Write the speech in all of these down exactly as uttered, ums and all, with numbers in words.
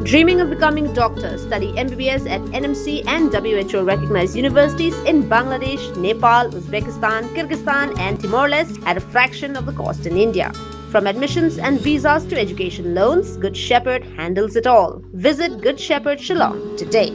Dreaming of becoming a doctor? Study M B B S at N M C and W H O recognized universities in Bangladesh, Nepal, Uzbekistan, Kyrgyzstan, and Timor Leste at a fraction of the cost in India. From admissions and visas to education loans, Good Shepherd handles it all. Visit Good Shepherd Shillong today.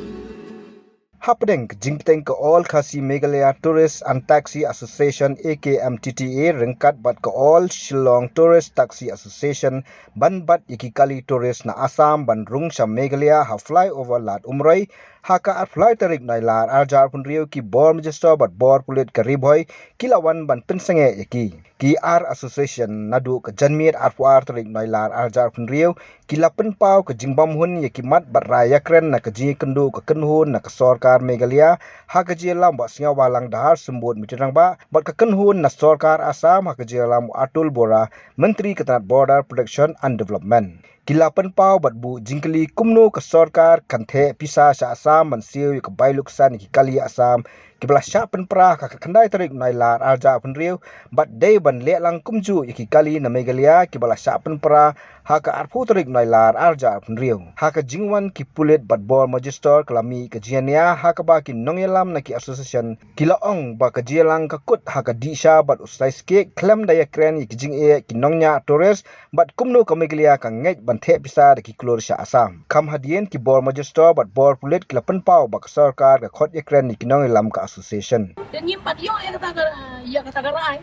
Hapdeng ka jingpdeng ka All Khasi Meghalaya Tourist and Taxi Association, A K M T T A, ryngkat bad ka All Shillong Tourist Taxi Association, ban bat ïa ki kali tourist na Assam ban rung sha Meghalaya ha flyover Lad Umroi, ha ka arphew lai tarik Nailar arhajar arphew hynriew, ki bor magistrate bad bor pulit ka Ri Bhoi ki la wan ban pynsangeh ïa ki. Ki ar association naduh ka janmiet arphew ar tarik Nailar arhajar arphew hynriew ki la pynpaw ka jingbymhun ïa ki mat bad rai ïakren na ka jingïakynduh ka kynhun na ka sorkar Meghalaya, ha ka jingïalam Bah Sniawbhalang Dhar, Symbud Meeting Rangbah, bad ka kynhun na sorkar Assam, ha ka jingïalam Atul Bora, Myntri ka tnat Border Protection and Development. Ki la pynpaw bad buh jingkylli kumno ka sorkar kan theh pisa sha Assam ban siew ïa ka bai luksan ïa ki kali Assam kiba la shah pynpra ha ka khatkhyndai tarik Nailar arhajar arphew hynriew, bad dei ban leh lang kumjuh ïa ki kali na Meghalaya kiba la shah pynpra ha ka arphew tarik Nailar arhajar arphew hynriew. Ha ka jingwan ki pulit bad bor magistrate, ka la mih ka jingïania ha kaba ki nongïalam na ki association ki la ong ba ka jingïalang ka kut ha ka dih sha bad u saiskik, khlem da ïakren ïa ki jingeh ki nongñiah tourist bad kumno ka Meghalaya ka ngeit ban theh pisa da ki klur sha Assam. Kham hadien, ki bor magistrate bad bor pulit ki la pynpaw ba ka sorkar ka khot ïakren ïa ki nongïalam ka association. Te ngim pat ïoh ïa kata ka, ïa kata ka rai.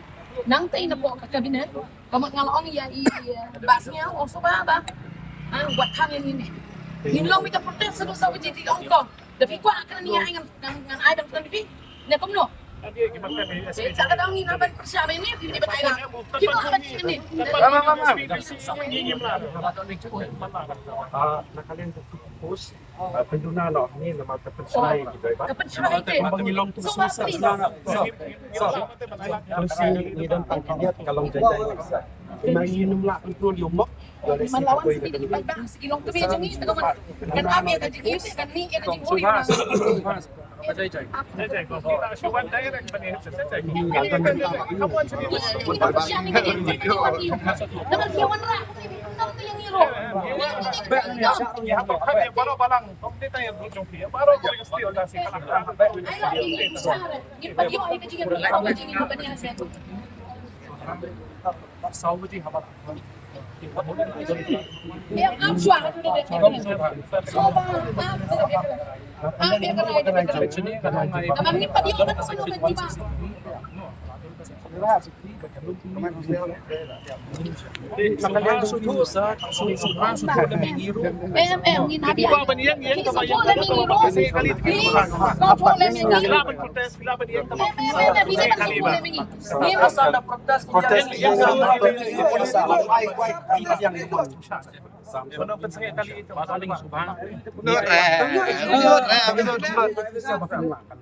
Nangta ïa na pok ka cabinet, ka mut nga la ong ïa i, eh, Bah Sniaw, ong suba ba, ah, wat khang ïa ngin ne. Ngin long mita protest sa du sa baje ti ong ko. Tapi kwah kane ni ai ngan, ngan, ngan ai dang kan bi. Ne kumno? Te ta ka dang ni na ban pyrshah ba ni, ni ban ai la. Ki ba ban ni. Mama, mama. Ah, na kalian tu post. Ah, pynjuna noh ni namar ka pynshrai ki driver. Ka pynshrai te. Ba ngi long tu. So, so, so. Kongsi ngi don tang ki niat ka long jai jai. Ngi nym lah control ïa u mok. Man lawan sini di bai bang sigi long kami jong ngi, tengok man. Kan am ïa ka jingim, kan ni ïa ka jingim.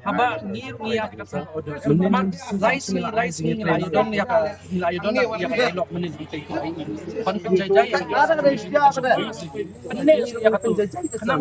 Haba ngi ruh ngi ïa ka, rai sngi, rai sngi ngi la ïa don ïa ka, ngi la ïa don ïa ka dialogue mynne. Ban pynjai jai ïa ka, pynjai jai ïa ka.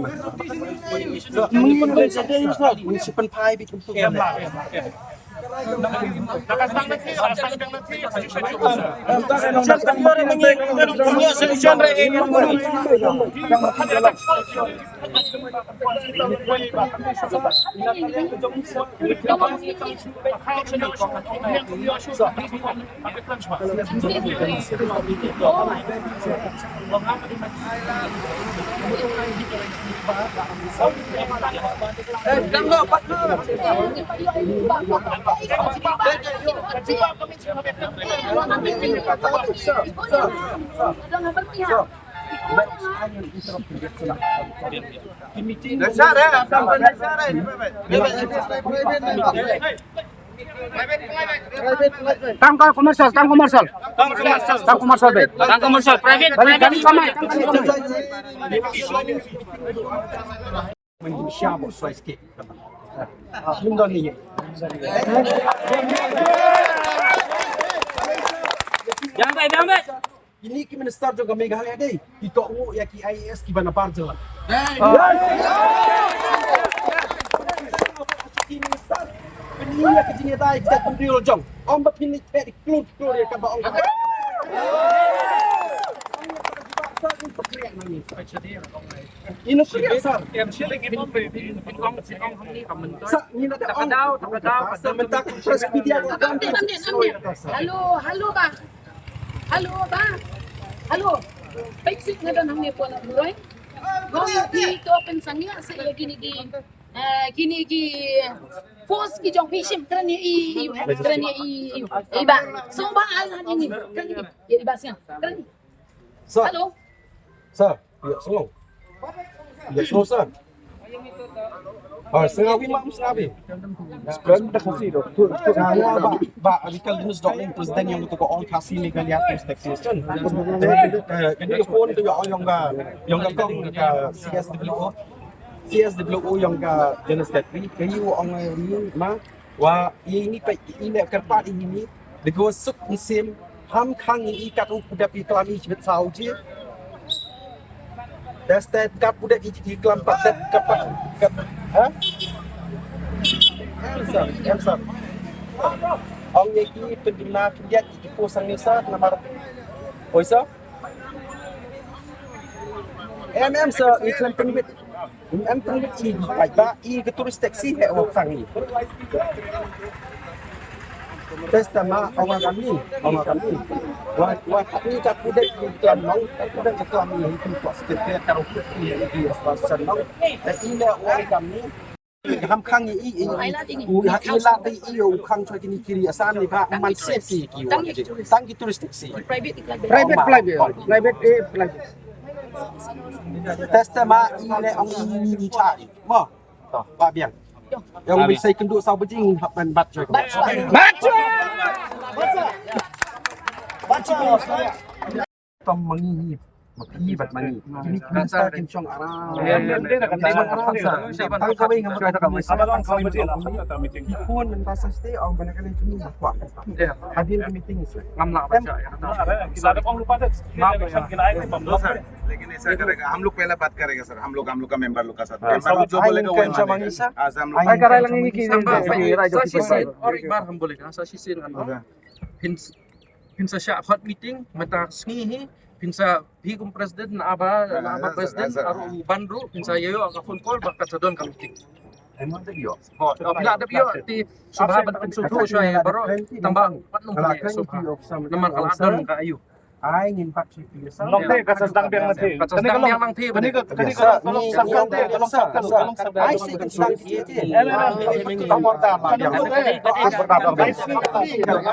Tang ka commercial, tang commercial. Tang commercial, be. Tang commercial, private, private. Tang kamai, tang kamai. Jangan, jangan. Kine ki minister jong ka Meghalaya dei ki toh nguh ïa ki I A S kiba na bar jylla. Ki minister, pynïaid ïa ka jingïada ïa ki jaitbynriew la jong. Ym ba pynïaid pynïaid klur klur ïa kaba ong ka. Ino kriya sir. Sir, ngi la da ong. Sir, mynta ka press media ka ong. Hello, hello ba. Hello ba. Hello. Peit sih nga don hangne pon Roy. Ngong ïa phi to pynsangeh seh ïa kine ki, eh, kine ki force ki jong phi. Shim kren ïa i, i kren ïa i, i ba. Sngewbha ai hangne. Kren ïa i ba, sngewbha kren. Sir. Hello. Sir, ïa, sir. Ïa, sir. Ah, sir, wi mam, sir, wi. Sir, wi mam, sir. Ba, ba, Rikal Yunus Dohling, President ïong ka All Khasi Meghalaya Tourist Association. Eh, eh, kane ka phone to ïong ka, ïong ka kong ka C S W O. C S W O ïong ka General Secretary. Ka ïa u ong, eh, ni ma. Wa, ïa ini pa, ine kyrpad ïa ini, da ka suk mynsiem, ham khang ïa i kat u pudap i klam i jibit saw ji. Da stet kat pudap i jibit klam pat dep kat pat, kat, ha? Em sir, em sir. Ong ïa ki pynbna pyndiat ïa ki post sang ni sir, namar. Oi sir? Em, em sir, i klam pynbit. Em, em, pynbit i, bai ba i ka tourist taxi he wa khang i. Testa ma, ong kami, ong kami. Wa, wa kami ka pudek ki klam nong, ka pudek ki klam i, ki kuat sikit, ka ruh ki, ki, ki, nong. Te i le ong kami. Ham khang i, i, i, u, ha, i la te i, u khang chwa kini kiri asam ni ba, man safety ki wa. Tang ki tourist taxi. Private, private, private, eh, private. Testa ma i le ong i ni ni chai. Mo. To, ba biang. Yang bi sai kendu sa bejing hap ban bat choi. Bat choi. Bat choi. Bat choi. Tom mangi ni. Mangi bat mangi. Kini kita kin chong ara. Ai kawei ngam choi ta kawei. Ki phone mynta sa stay ong bana kane kini ba kwah. Hadien ka meeting se. Ngam lah baca ya. Lekin ऐसा करेगा, हम लोग पहला बात करेगा सर, हम लोग, हम लोग का मेंबर लोग का साथ। मेंबर लोग जो बोलेगा वही मानेंगे। आज हम लोग Ai karai lang ini ki nang ba. Sa shisien, or एक बार हम बोलेगा, sa shisien kan. Phin, phin sa shah hot meeting mynta sngi hi, phin sa phi kum president na aba, na aba president, ar u ban ruh, phin sa ïoh ka phone call ba ka sa don ka meeting. Em da ïoh. Phi la da ïoh te sngewbha ban pynsngewthuh shuwa ïa baroh, tang ba pat nang pynlong sngewbha. Namar ka la don ka ayu. Ai ngin pat shu phi sa. Long te ka sa sdang biang lang te. Ka sa sdang biang lang te. Kane ka, kane ka long, ka long circle te, ka long circle, ka long circle. Ai se kan sdang te.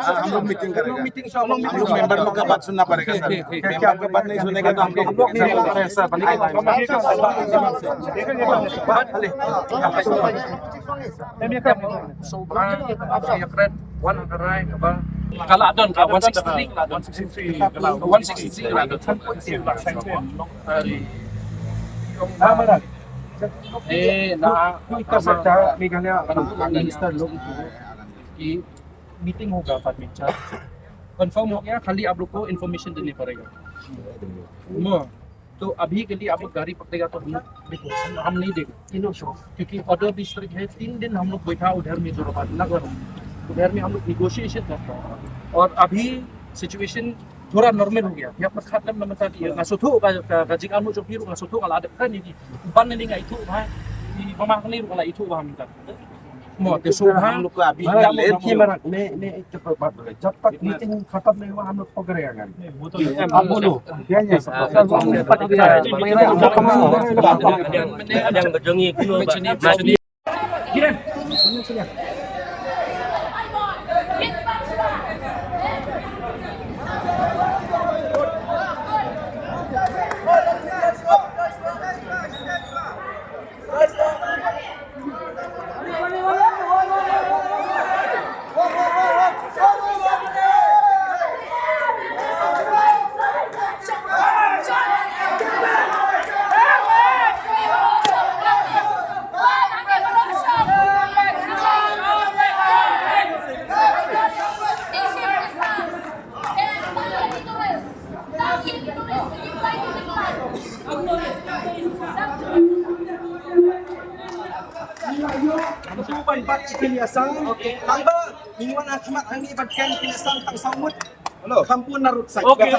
हम लोग मीटिंग करेंगे। हम लोग मेंबर लोग का बात सुनना पड़ेगा सर। मेंबर का बात नहीं सुनेगा तो हम लोग नहीं कर सकते सर। Sngewbha ïa kren wan ha ka rai kaba ka la don ka one sixty-three, ka la don one sixty-three, ka la don. Eh, na ka sa ta Meghalaya minister lok ki meeting hoga pat min cha confirm ho gaya, khali aap log ko information dene padega. Mo. तो अभी के लिए आप लोग गाड़ी पकड़ेगा तो हम लोग देखो, हम, हम नहीं देंगे। तीनों शो, क्योंकि ऑर्डर भी स्ट्रिक्ट है। तीन दिन हम लोग बैठा उधर में जोराबाद लगा रहा हूँ। उधर में हम लोग नेगोशिएशन करता है और अभी सिचुएशन थोड़ा नॉर्मल हो गया। या पर खत्म ना मता दिया ना सोथो का का जिक आनो जो फिर ना सोथो का लादे का नहीं की बन नहीं आई तो भाई ये ममा नहीं रुका लाई तो हम कर Mo, te sngewbha. हम लोग को अभी लेट क्यों? मैं, मैं एक बात बोले, जब तक मीटिंग खत्म नहीं हुआ, हम लोग पकड़ेगा गाड़ी। आप बोलो। क्या, ये सब Ngi wan ha khmat hangne ban kem ki ngi sdang tang saw ngut. Hello. Khampun naruk sak. Okay.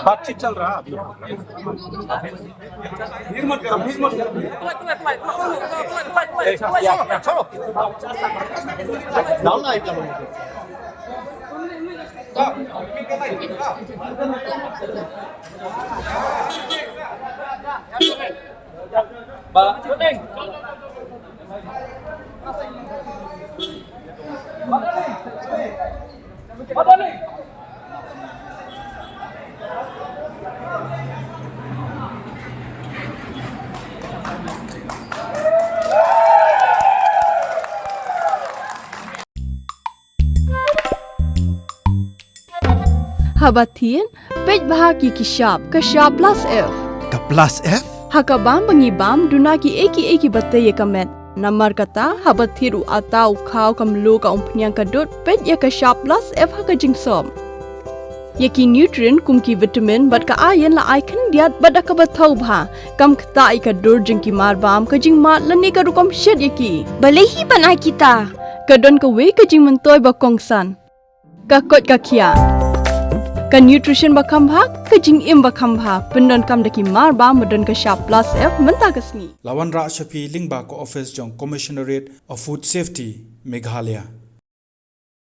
बातचीत चल रहा है अभी। Haba thied, peit bha ki ki shap, ka shap plus F. Ka plus F? Ha ka bam ba ngi bam, duna ki ei ki ei ki ba tei ïa ka met. Namar kata, haba thied u atta, u khaw, ka mluh, ka umphniang, ka dud, peit ïa ka shap plus F ha ka jingsop. Ïa ki nutrient kum ki vitamin bad ka iron la ai khyndiat bad da kaba thaw bha. Kam ktah ïa ka dur jong ki mar bam, ka jingmad lane ka rukom shet ïa ki. Balei hi ban ai kita? Ka don kawei ka jingmyntoi ba kongsan. Ka koit ka khiah. Ka nutrition ba kham bha, ka jingim ba kham bha. Pyndonkam da ki mar bam ba don ka shap plus F mynta ka sngi. La wanrah sha phi lyngba ka office jong Commissionerate of Food Safety, Meghalaya.